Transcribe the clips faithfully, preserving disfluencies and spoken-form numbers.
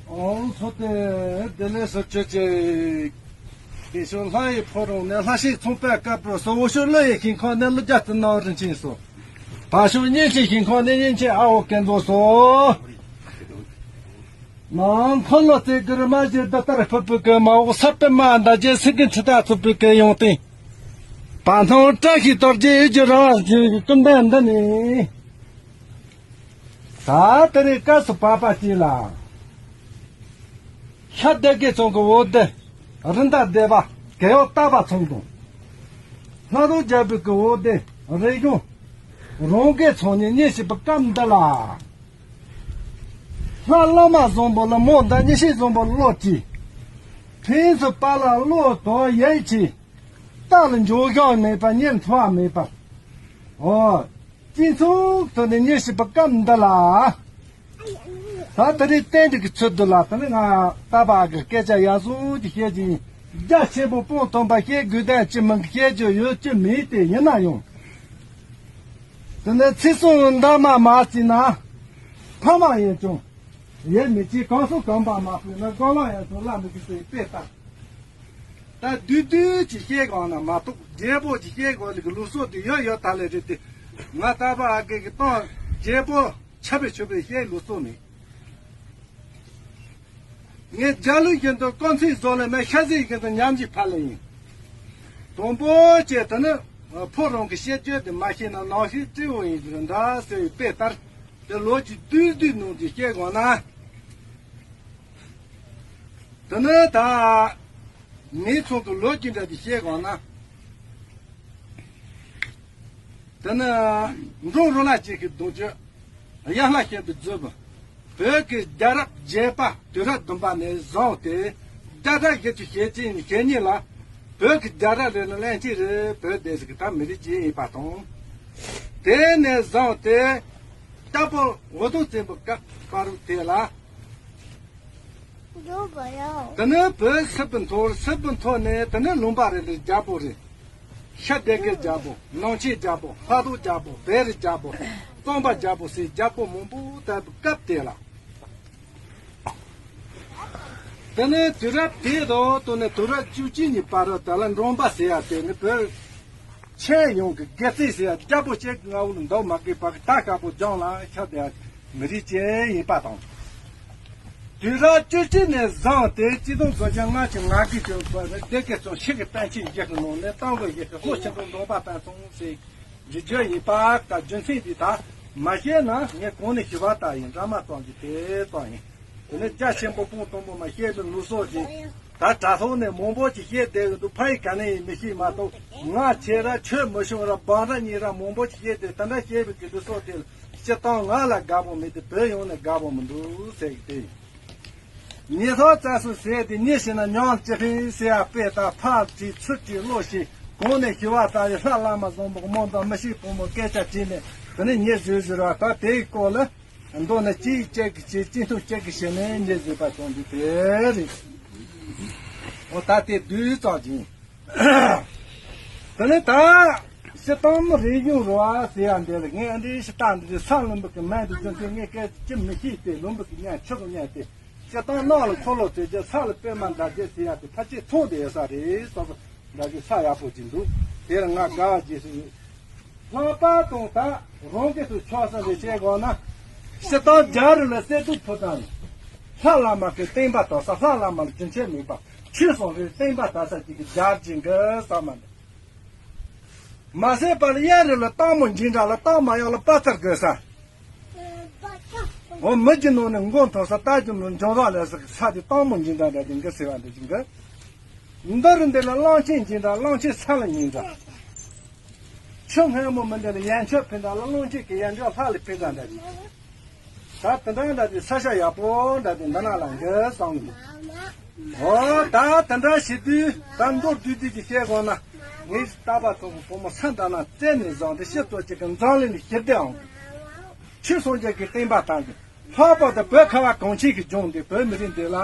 ཨོང་ཚོ་དེ་བདེ་ལེགས་སུ་སྤྱོད་ཅིག་དེ་ཤོག་ལྷ་ཡི་ཕོ་རོང་ནས་ལྷ་ཤིག་ཚོང་པའི་སྐབས་སུ་འོ་ཤོག་ཀླུ་ཡི་ཤིང་ཁང་ནས་ཀླུ་རྒྱལ་དུ་ནང་རིན་ཆེན་སོ། བ་ཤོག་གཉན་ཆེན་ཤིང་ཁང་ནས་གཉན་ཆེན་ཨ་འོ་སྐལ་མཛོ་སོ། ནང་འཁོར་ལོ་རྩེ་དགུར་མ་གཞི་འདི་ལྟར་ཕུར་བུ་གི་མ་འོག་ས་པད་མ་འདའ་རྒྱལ་སི་གི་འཁྲི་ཐག་ཚུགས་པའི་གི་ཡོང་སྟེ། བ་ཐང་བཀྲ་ཤིས་རྡོ་རྗེ་ཨེ་ཇི་རང་བཞིན་གྱི་ཀུན་ལྡན་འདི་ནི། ད་དེ་རིང་སྐབས་སུ་བབ་པ་ཅིག་ལ། ཤར་སྡེ་དགེ་ཚང་གི་འོ་སྡེ་རི་མདའ་སྡེ་པ་རྒས་ཡོལ་སྟག་པ་ཚང་དང་། ལྷ་རུ་རྒྱལ་པོ་གི་འོ་སྡེ་རི་གཞུང་རོང་དགེ་ཚང་གཉིས་གཉེན་བཤེས་པའི་སྐབས་འདི་ལ། ལྷ་བླ་མ་བཟང་པོ་ལ་མོ་མདའ་གཉེན་བཤེས་བཟང་པོ་བློ་གཅིག་ཕྲིན་ཚུལ་པ་ལ་བློ་དོ་ཡན་ཆད། རྟ་ལ་འཇོག་བཞག་མེད་པ་གཉེར་འཚོ་བ་མེད་པ། ཨོ། སྤྱི་ཚོགས་ཐོག་ནས་ཉེ་ཞིག་པ་སྐབས་འདི་ལ། ད་ད་རེས་བསྟན་འགྲོ་གི་ཚུལ་འདི་ལ་ད་ནི་ང་རྟ་པ་གི་སྐད་ཆ་ཡག་སོང་གི་བཤད་ཀྱི་ཡིན། རྒྱ་ཆེན་པོ་སྤུངས་ཐོན་པ་བཤད་དགོས་དོན་ཅི་མིན་གི་བཤད་རྒྱུ་ཡོད་ཀྱི་མེད་དེ་ཡིན་ན་ཡང་། དེ་ནས་ཚེ་སྲོག་འདབ་མ་མ་བརྩིས་ན། ཕ་མ་ཡིན་ཀྱང་། ཡེ་མི་བྱེད་གང་སོ་གང་པ་མ་ཕུལ་ན་གང་ལ་ཡང་སོ་ལ་མི་གི་སོའི་དཔེ་ལྟ། ད་བསྡུས་བསྡུས་ཀྱི་བཤད་གང་ན་མ་གཏོགས་རྒྱས་པོ་ཅིག་བཤད་དགོས་ལུགས་ལུགས་སྲོལ་དེ་ཡོད་ཡོད་ད་ལས་རེད་དེ། ང་རྟ་པ་ཨ་རྒས་ཀྱི་སྟངས་རྒྱས་པོ་ཆབ་པའི་ཆོད་པའི་བཤད་ལུགས་སྲོལ་མེད། ངས་རྒྱ་ལུགས་བཞིན་དུ་རྐང་ཚིག་བཟོ་ལས་མེད། ཤ་ཟིག་བཞིན་དུ་ཉམས་ཀྱི་ཕ་ལས་ཡིན། དང་པོ་བཅས་དེ་ནི་ཕོ་རང་གི་བཤད་རྒྱུད་དེ་མ་ཤེས་ན་ནང་ཤེས་སྤྲེའུ་ཡིན་གྱི་རེད་འདྲ་ཟེར་བའི་དཔེ་ལྟར་དེ་ལོ་གཅིག་བསྡུས་བསྡུས་ནང་གི་བཤད་དགོས་ན། དེ་ནི་ད་མི་ཚང་གི་ལོ་རྒྱུས་འདྲ་དེ་བཤད་དགོས་ན། དེ་ནི་འབྲོང་རུ་ལ་ཅིག་གི་གདུང་རྒྱུད་གཡག་ལྷ་ཤན་པའི་མཛོད་པ། བོད་ཀྱི་རྒྱལ་རབས་བརྒྱད་པ་དུས་རབས་བདུན་པ་ནས་བཟུང་སྟེ་རྒྱལ་རབས་བཞི་བཅུ་ཞེ་གཅིག་ནས་ཞེ་གཉིས་ལ་བོད་ཀྱི་རྒྱལ་རབས་རེ་ནི་གླེང་གཅིག་རེ་བོད་སྡེ་ཟིག་གི་ད་མི་རིགས་ཅིག་ཡིན་པ་དང་། དེ་ནས་བཟུང་སྟེ་རྟ་པོ་འུ་དུམ་བཙན་པོ་སྐབས་བར་དུ་དེ་ལ། དེ་ནས་བོད་སིལ་བུ་མཐོ་སིལ་བུ་མཐོ་ནས་དེ་ནས་ལུང་པ་རེ་ལ་རྒྱལ་པོ་རེ། ཤར་སྡེ་དགེ་རྒྱལ་པོ། ནང་ཆེན་རྒྱལ་པོ། ལྷ་རུ་རྒྱལ་པོ། བེ་རི་རྒྱལ་པོ། གཙང་པ་རྒྱལ་པོ་ཟེར་རྒྱལ་པོ་མང་པོ་བཏབ་པའི་སྐབས་དེ་ལ། དེ་ནས་དུས་རབས་དེ་དང་དེ་ནས་དུས་རབས་བཅུ་གཅིག་གཉིས་བར་དུ་དེ་ལ་འབྲོང་པ་ཟེར་ཡ་དེ་ནི་བོད་ཆེན་ཡོངས་ཀྱི་དགེ་རྩིས་ཟེར་ཡ་རྒྱལ་པོ་ཆེ་གི་མངའ་འོག་ལ་འདུག་མ་དགོས་པ་གི་ད་དཀར་པོ་ལྗང་ལ་ཤར་དེ་མི་རིགས་ཅན་ཡིན་པ་དང་། དུས་རབས་བཅུ་གཅིག་ནས་བཟུང་སྟེ་གཅིག་སྟོང་དགུ་བརྒྱ་ལྔ་བཅུ་ང་དགུ་བཅུ་བར་སྡེ་དགེ་གཙང་ཤེལ་གྱི་པཎ་ཆེན་བཞི་གི་ནང་ནས་རྟ་མགོ་བཞི་གི་ལྷོ་ཆེན་པོ་འབྲོང་པ་བསྟན་སྲུང་ཟེར་གྱི་རྒྱུད་ཡིན་པ་ད་རྒྱུ་མཚན་འདི་ད་མ་ཤེས་ན་ངས་གོང་ནས་ཞུ་བ་ལྟར་ཡིན། འདྲ་མ་ཙམ་གྱི་དེ་ཙམ་ཡིན། དེ་ནས་རྒྱ་ཆེན་པོ་སྤུངས་དང་པོ་མ་བཤད་པའི་ལུགས་སྲོལ་ཅིག་ད་དྲ་ཐོག་ནས་མང་པོ་ཅིག་བཤད་བསྡད་ཀྱི་འདུག་ཕ་ཡི་ག་ནས་ཡིན་མི་ཤེས་མ་གཏོགས་ང་ཁྱེད་ར་ཆོས་མི་ཤོང་ར་བང་ར་གཉིས་ར་མང་པོ་ཅིག་བཤད་བསྡད། དེ་འདྲ་བཤད་པའི་གི་ལུགས་སྲོལ་དེ་སྤྱིར་བཏང་ང་ལ་དགའ་པོ་མེད་དེ་བོད་ཡོངས་ནས་དགའ་པོ་མི་འདུག་ཟེར་གི་དེ་ཡིན། ཉེ་ཐོག་བཙན་སྲུང་ཟེར་དེ་ཉེ་ཞིག་ན་ཉང་ཅི་ཧིན་ཟེར་ཡ་དཔེ་ལྟར་ཕར་བྲིས་ཚུར་བྲིས་ཀློག་ཞིག་གོང་ནས་ཞུ་བ་ལྟར་ཡི་ལྷ་བླ་མ་བཟང་པོ་མོ་དང་མི་ཤེས་བུ་མོ་སྐད་ཆ་དྲིས་ནས་དེ་ནས་ཉེ་བཟོས་བཟོས་ར་ད་དེའི་སྐོར་ལ། མདོ་ནི་གཅིག་གཅིག་གི་གཅིག་གཅིག་ཐུག་གཅིག་གི་ཞལ་ནས་ཉེ་བཟོས་པ་བྱུང་འདུག་དེ་རེད། འོ་ད་དེ་བསྡུས་ཙམ་ཅིག་ཡིན། དེ་ནས་ད་སྤྱིར་བཏང་མི་རིགས་གཞུང་རུ་བ་ཟེར་ཡ་འདི་ལ་ངས་ཨ་འདྲའི་ཞིག་བཏང་འདི་རེད། ས་ལུང་པ་གི་མིང་དུ་བྱུང་དུས་ངས་སྐད་ཅི་མི་ཤེས་ཏེ་ལུང་པ་གི་མིང་ཆུ་གི་མིང་སྟེ་སྤྱིར་བཏང་ནགས་ལ་འཁོར་ལོ་རྩེ་རྒྱུ་ས་ལ་པད་མ་འདའ་རྒྱུ་ཟེར་ཡ་དེ་ཕལ་ཆེར་མཐོང་བསྡད་ས་རེད་བསམ། འདྲ་གི་ས་ཡག་པོ་ཅིག་འདུག་དེར་ང་དགའ་བ་ཅིག་སོང་། ལྷག་པར་དུ་ད་རང་སྐད་དུ་ཆོག་ས་རེ་བྱེད་དགོས་ན། སྤྱིར་བཏང་རྒྱ་རི་ལ་གསེར་ཐུབ་ཕུལ་དང་། ལྷ་བླ་མ་གི་བསྟན་པ་དར་ས། ལྷ་བླ་མ་ལ་རྒྱུན་ཆད་མེད་པ་ཆོས་སྲུང་རེ་བསྟན་པ་དར་ས་ཅིག་གི་རྒྱ་རི་ཅིག་གི་ས་མ་འདུག་མ་ཟད་པར་གཡའ་རི་ལ་སྟག་མོ་འཇིགས་འདྲ་ལ་སྟག་མ་ཡག་ལ་དཔའ་རྩལ་དགོས་ས། འོ་མི་གྱི་ནང་ནས་མགོ་མཐོ་ས། རྟ་གྱི་ནང་འཇོང་རག་ལས་ས་གི་ས་དེ་སྟག་མོ་འཇིགས་འདྲ་འདྲ་དེ་འགི་ཟེར་བ་འདི་ཅིག་གི་འདི་རུ་འདི་ལ་གླང་ཆེན་འཇིགས་འདྲ། གླང་ཆེན་ས་ལ་ཉིན་འདྲ། ཆུ་སྔོན་མོ་མི་འདི་ལ་ཡན་ཆད་ཕན་འདྲ་ལ། གླང་ཆེན་གྱི་ཡན་འདྲ་ལྷ་ལ་ཕན་འདྲ་འདྲ་ཅིག་ད་དེ་འདྲ་འདྲ་དེ་ས་ཆ་ཡག་པོ་འདྲ་དེ་འདི་ན་ལ་འགི་བསམ་གི་འདུག་འོ་ད་དེ་འདྲ་བྱེད་དུས་ད་མདོར་བསྡུས་བསྡུས་ཀྱི་བཤད་དགོས་ན། ངའི་རྟ་པ་ཚོ་གི་བུ་མོ་ས་འདྲ་ན་བཙལ་ནས་བཟང་སྟེ་ཤི་ཏོ་གཅིག་གི་འཛམ་གླིང་ནས་ཞི་བདེའང་། ཆོས་སངས་རྒྱས་ཀྱི་བསྟན་པ་དར་གི་ལྷག་པར་དུ་བོད་ཁ་བ་གངས་ཅན་གྱི་ལྗོངས་འདི་བོད་མི་རིགས་འདི་ལ།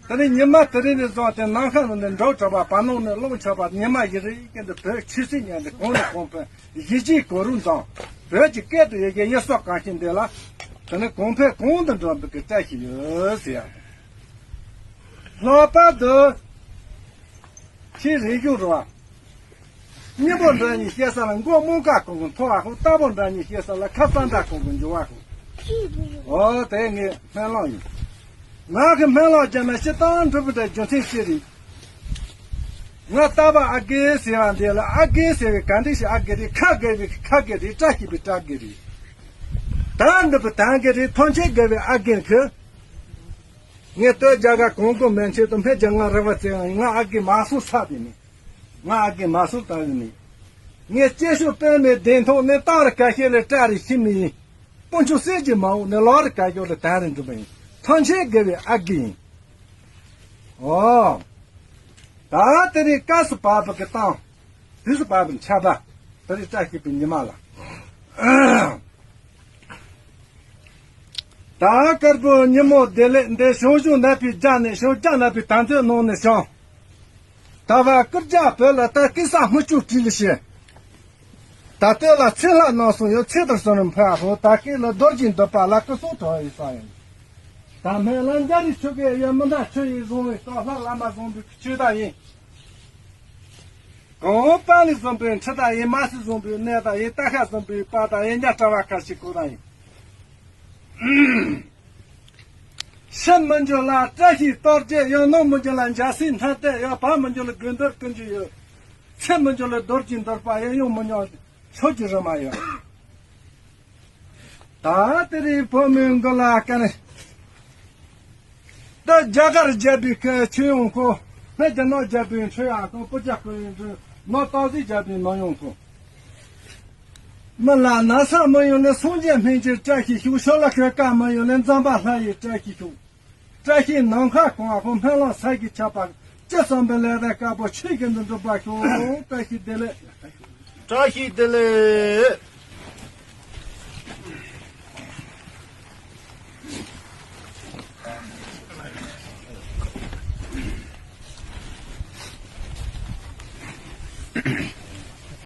དེ་ནས་ཉི་མ་དེ་རིང་ནས་བཟུང་སྟེ་ནམ་མཁའ་ནང་ནས་འབྲོག་གྲགས་པ། བར་སྣང་ནས་རླུང་ཆགས་པ། ཉི་མ་ཡི་རེ་ཀན་དུ་བོད་ཆོས་སྲིད་གཉིས་འདི་གོང་ནས་གོང་འཕེལ་གཞིས་བྱེས་གོ་རིམ་དང་བོད་ཀྱི་སྐད་དུ་ཡི་གེ་ཡུལ་སོགས་གང་ཞིག་འདི་ལ། དེ་ནི་གོང་འཕེལ་གོང་དུ་འགྲོ་བའི་བཀྲ་ཤིས་ཡོད་ཟེར་ཡ། ལྷག་པར་དུ་ཁྱེད་རིག་གཞུང་རུ་བ། སྙིང་པོ་འདྲ་གཉིས་སྐྱེ་ས་ལ་མགོ་རྨོངས་ཁ་གོང་གི་མཐོ་བ་ཁོ། རྟ་ཕོ་འདྲ་གཉིས་སྐྱེ་ས་ལ་ཁ་གཙང་སྦྲ་གོང་གི་འཇུ་བ་ཁོ། འོ་དེ་ངའི་སྨོན་ལམ་ཡིན། ང་གི་སྨོན་ལམ་རྒྱབ་ན་སྤྱིར་བཏང་འགྲུབ་པའི་རྒྱུ་མཚན་ཅི་རེད། ང་རྟ་པ་ཨ་དགེ་ཟེར་བ་འདི་ལ་ཨ་དགེ་ཟེར་བའི་ག་འདྲ་ཞིག་ཨ་དགེ་རེད། ཁ་དགེ་བའི་ཁ་དགེ་རེད། བཀྲ་ཤིས་པའི་བཀྲ་དགེ་རེད། དར་འདི་པའི་དར་དགེ་རེད། ཐོན་སྐྱེད་དགེ་བའི་ཨ་དགེ་གི། ངས་སྟོད་རྒྱ་གར་གོང་གོང་མན་ཆད་དུ་སྨད་རྒྱ་ང་རེ་བ་བཙལ་ཡང་ང་ཨ་དགེ་མ་སོང་ས་དེ་ནི། ང་ཨ་དགེ་མ་སོང་ད་ནི། ངས་སྐྱེ་ཤོག་པད་མའི་གདན་ཐོག་ནས་བཏང་རེ་ཀ་ཤེ་ལས་སྐྲ་རེ་ཤི་མི་ཡིན། སྤུན་ཆུ་གསེར་གྱི་མ་འོག་ནས་ལོག་རེ་ཀ་ཤོག་ལས་དར་རེ་འགྲུབ་པ་ཡིན། ཐོན་སྐྱེད་དགེ་བའི་ཨ་དགེ་ཡིན། ཨོ། ད་དེ་རིང་སྐབས་སུ་བབས་པ་གི་བཏང་། དུས་སུ་བབས་པའི་ཆར་པ། དེ་རིང་བཀྲ་ཤིས་པའི་ཉི་མ་ལ། ད་དཀར་པོ་ཉིན་མོ་བདེ་ལེགས་འདི་ཞང་ཞུང་ནག་པོའི་རྒྱ་ནས་ཞང་། རྒྱ་ནག་པོའི་དར་མཛོད་ནང་ནས་ཞང་། ད་བར་སྐུ་རྒྱ་བོད་ལ་ད་སྐུ་ས་སྨུག་ཆུ་བྲིས་ལ་བཤད། ད་སྟོད་ལ་ཚེ་ལྷ་རྣམ་གསུམ་ཡོད། ཚེ་དང་གསུམ་རིམ་ཕ་ཧོ། ད་སྐེ་ལ་རྡོ་རྗེ་འདོད་པ་ལ་སྐུ་གསུང་ཐོག་ཡི་ས་ཡིན། ད་སྨན་བླ་འཇའ་རིས་ཆོས་སྐད་ཡོད། མི་འདྲ་ཆོས་ཡིན་བཟུང་བའི་རྟོག་ལྷ་བླ་མ་བཟུང་བའི་ཆོས་ད་ཡིན། གང་པ་ལི་བཟུང་བའི་ཁྲི་ད་ཡིན། མ་སི་བཟུང་བའི་གནས་ད་ཡིན། རྟ་ཁ་བཟུང་བའི་པ་ད་ཡིན། ཉ་གྲྭ་བ་ཁ་ཤི་ཀོ་ད་ཡིན། ཤི་མི་འགྱུར་ལ་བཀྲ་ཤིས་གཏོར་རྒྱལ་ཡོད། ནོར་མི་འགྱུར་ལ་འཇའ་ཟེར་ཐན་ལྟས་ཡོད། བབ་མི་འགྱུར་ལ་དགོས་འདོད་ཀུན་གྱི་ཡོད། ཚེ་མི་འགྱུར་ལ་རྡོ་རྗེ་འདོད་པ་ཡོད། ཡོང་མི་ཉོག་ཕྱོགས་ཀྱི་རི་མ་ཡོད། ད་དེ་རིང་བོད་མི་མགོ་ལ་ཀ་ནས། ད་རྒྱ་གར་རྒྱལ་པོའི་ཁ་ཆོས་ཡོང་ཁོ། སྨད་རྒྱ་ནག་རྒྱལ་པོའི་ཆོས་ཡག་ཁོ། སྤུ་རྒྱལ་ཁོ་ཡོང་དུས་ནོར་སྟག་གཟིག་རྒྱལ་པོའི་ནོར་ཡོང་ཁོ། མི་ལ་ན་ཚ་མི་ཡོང་ནས་སངས་རྒྱས་སྨན་གྱི་བཀྲ་ཤིས་ཤོག་ཤོ་ལ་ཁོའི་བཀའ་མི་ཡོང་ནས་འཛམ་བུ་གླིང་ཡི་བཀྲ་ཤིས་ཤོག་བཀྲ་ཤིས་ནམ་མཁའ་གང་བ་ཁོ། སྨན་བླ་ས་གི་ཆ་པ། ཅི་བསམ་པའི་ལས་དང་དཀར་པོ་ཆོས་ཀྱི་འདི་འགྲུབ་པ་ཤོག་བཀྲ་ཤིས་བདེ་ལེགས། བཀྲ་ཤིས་བདེ་ལེགས།